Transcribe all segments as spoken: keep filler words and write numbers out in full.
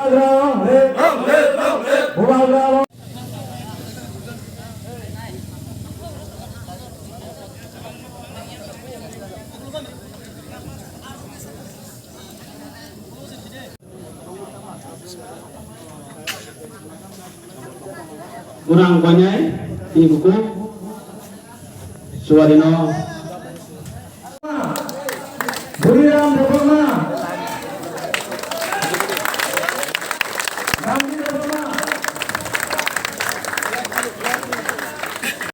Kurang banyak ibu ku suarino. Buriram Debbarma. Ramji Debbarma.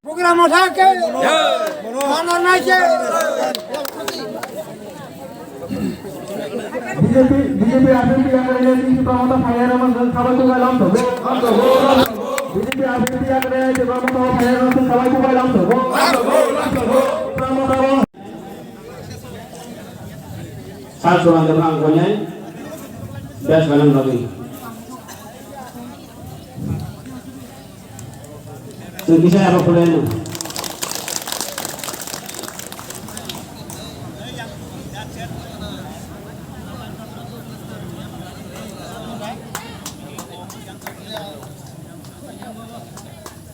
Program uthake. Mana naike. B J P, B J P R P P yakre ni Tipra Motha phaiya rama jeng khabai kubai lam thogo. B J P R P P yakre Tipra Motha phaiya rama jeng khabai kubai lam thogo. Tipra Motha rong. Sir, surang de bang konyai. Best banang lagi. Chwng kisa abo khulai no.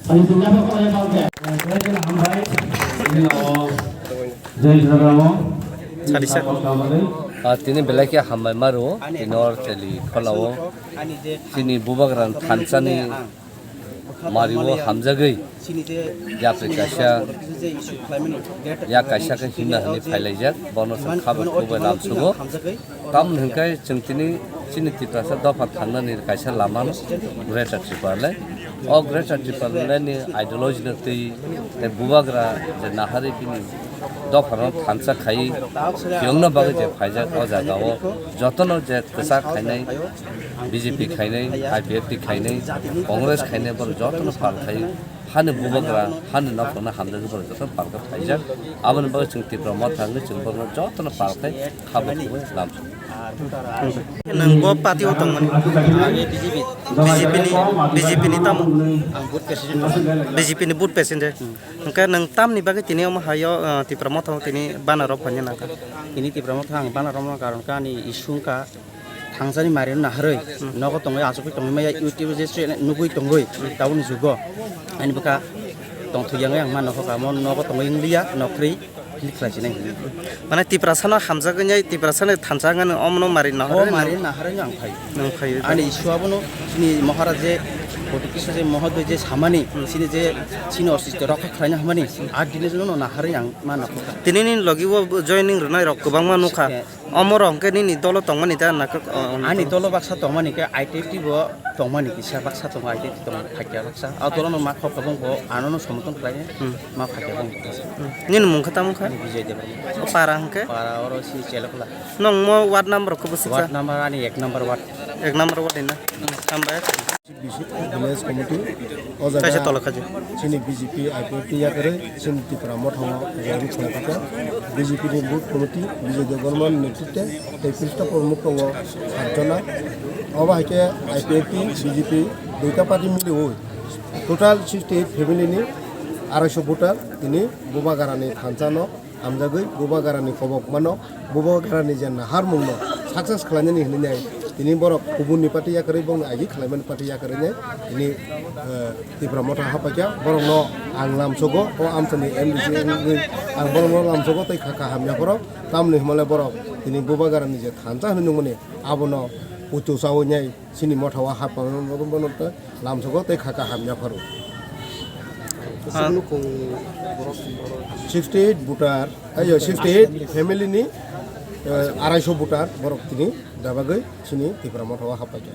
Ani chwng abo khulai no khe. Jai Jai Jagamo. Sadisa. Ah, tini belai khe hambai maro, tini or teli kholao. Chini bubagra thansa ni mario hamjagwi yapri kaisa, ya kaisa khe himna hwnwi phailaijak, bono chwng kha bai khubai lamsugo. Tamoni hwnkhe chwng tini chini Tiprasa dopha thangnani kaisa lama no Greater Tipraland. O Greater Tipraland ni ideology no twi tei bubagra je naharwi bini dophano thansa khai phiyokna bagwi je phaijak o jagao jotono je kwchak khainai B J P khainai, I P F T khainai, Congress khainai borok jotono pal khai hani bubagra hani nokhorno hamjagwi borok jotono pal khe phaijak. Aboni bagwi chwng Tipra Motha wngwi chwng borokno jotono pal khai kha buthubui lamsok. Nwng bo party o tongmani? B J P ni, B J P ni tamo? Ang booth president. B J P ni booth president. Hwnkhe nwng tamni bagwi tini omo haio, ah, Tipra Motha o tini banner rok phaina nangkha? Tini Tipra Motha ang banner rok no karon kha ani issue wngkha thangsani mari no naharwi nogo tongwi achukgwi tongwi maya YouTube je channel nugwi tongwi tabukni jugo ani bwkha tongthok yang yang ma nokho kamo nogo tongwi wngliya nokhrwi. Click khlai sinai. Mane Tiprasano hamjagwi nai, Tiprasano thansa wngmani omono mari naharwi. O mari naharwi ang phai. Nang phai. Ani issue abono chini Maharaj je Koti Krishna je Mohodoy je samani, chini je chini ostitto rokha khlaina hamani, a dine jono naharwi ang ma nakho. Tini ni logi o joining rwnai rok kwbangma nukha. Eh. Omo rok hwnkhe nini dolo tongmani da nakha, o, ani dolo baksa tongmani khe I T F T bo tongmani kisa baksa tongo, I T F T tongmani phakya baksa. A dolo no ma khok kwbang bo ano no somotong khlai. Hmm. Ma phakya bang. Hmm. Nini mung khe tamo kha? Ani Bijoy Debbarma. O para hwnkhe? Para oro si Chelakula. Nong mo ward number ko bwswk kha? Ward number ani ek number ward. Ek number ward ni na? Hambai. Village committee o jaga kaisa tola khaji. Chini B J P I P F T yakarwi chini Tipra Motha o rally khlai kha. B J P ni booth committee Bijoy Debbarma ni netritwe tei Krishna Promukh tongo sat jona. Obo hai khe I P F T B J P duita party miliwi total sixty eight family ni arai so voter tini Bubagra ni thansa no hamjagwi Bubagra ni kobok mano, Bubagra ni je naharmung no success khlainani hinwi nai tini borok kubun ni party yakarwi bongni agi khlaimani party yakarwi nai tini, eh, Tipra Motha hapaikha borok no ang lamsogo o amchani M D C wngwi ang borok no lamsogo tei kha kaham yapharo tamni hwnmale borok tini Bubagra ni je thansa hinwi nungmani abono puitu chawi nai chini Motha o hapmano bono tei lamsogo tei kha kaham yapharo. Ah. Sixty eight voter, ayo, sixty eight family ni, eh, arai so voter borok tini dabagwi chini Tipra Motha o hapaikha.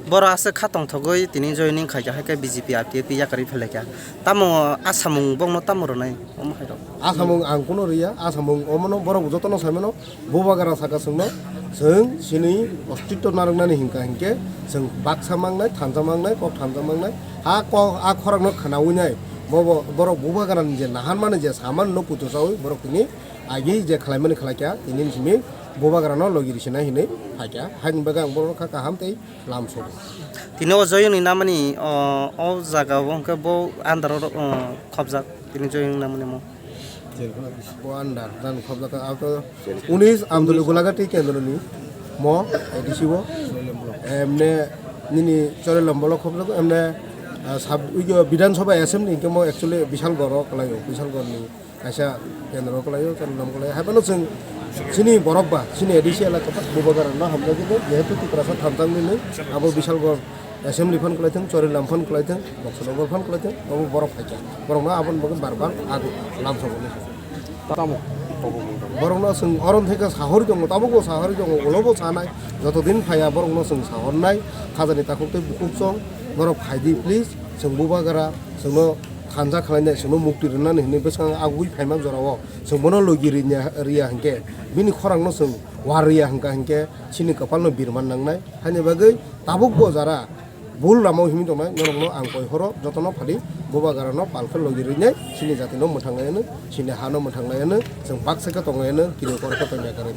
Borok aswk kha tongthogwi tini joining khaikha, hai khe B J P, I P F T yakarwi phelaikha. Tamo asamung bongno tamo rwnai omo hai rok? Asamung ang kuno riya, asamung omono borok jotono saimano. Bubagra saka chwngno, chwng chini ostitto narwknani hinka hinkhe chwng baksa mangnai, thansa mangnai, kok thansa mangnai, ha kok, a khorokno khwnawi nai, bobo, borok Bubagrani je naharmani je samanno puitu chawi borok tini agi je khlaimani khlaikha, tini simi Bubagrano logi risinai hinwi phaikha, haini bagwi ang borokno kha kaham tei lamsogo. Tini o joyoni namani, o, o jaga o hwnkhe bo under o, o, khobjak, tini joyoni namani mo. Bo under, dan khobjak, auto unis Amdoli Golagati kendroni mo, A D C bo, emne Nini Chorilam bolo khobjago, emne, ah, sub, ui, Bidhan Sabha Assembly hingke mo actually Bishalgarh o kwlaio, Bishalgarh ni kaisa kendro kwlaio, Chorilam kwlaio. Haibano chwng chini borok ba, chini A D C elaka ba, Bubagra no hamjagwi, jehetu Tiprasa thansa nini, abo Bishalgarh Assembly phan kwlaithwng, Chorilam phan kwlaithwng, Boxanagar phan kwlaithwng, abo borok phaikha. Borokno aboni bagwi bar bar agu lam sobo. Tamo. Borokno chwng oron theka sahori tongo, tabukbo sahori tongo, ulobo sanai, joto din phaiya borokno chwng sahornai, khajani takhuk tei bukhuk chong, norok phaidi please, chwng Bubagra, chwngno khanja khlainai, chwngno mukti rwnani hinwi bwskang agugwi phaima jorao, chwng bono logi rinya, riya hinkhe, bini khorangno chwng war riya hwnkha hinkhe, chini kwpalno birman nangnai, haini bagwi tabukbo jara, Bul ramo himwi tongnai norokno ang koi horo jotono phadi Bubagrano palkhe logi rinai chini jatino mwthang laiyano, chini hano mwthang laiyano, chwng baksa khe tong laiyano, kini kor khe tong ya karwi.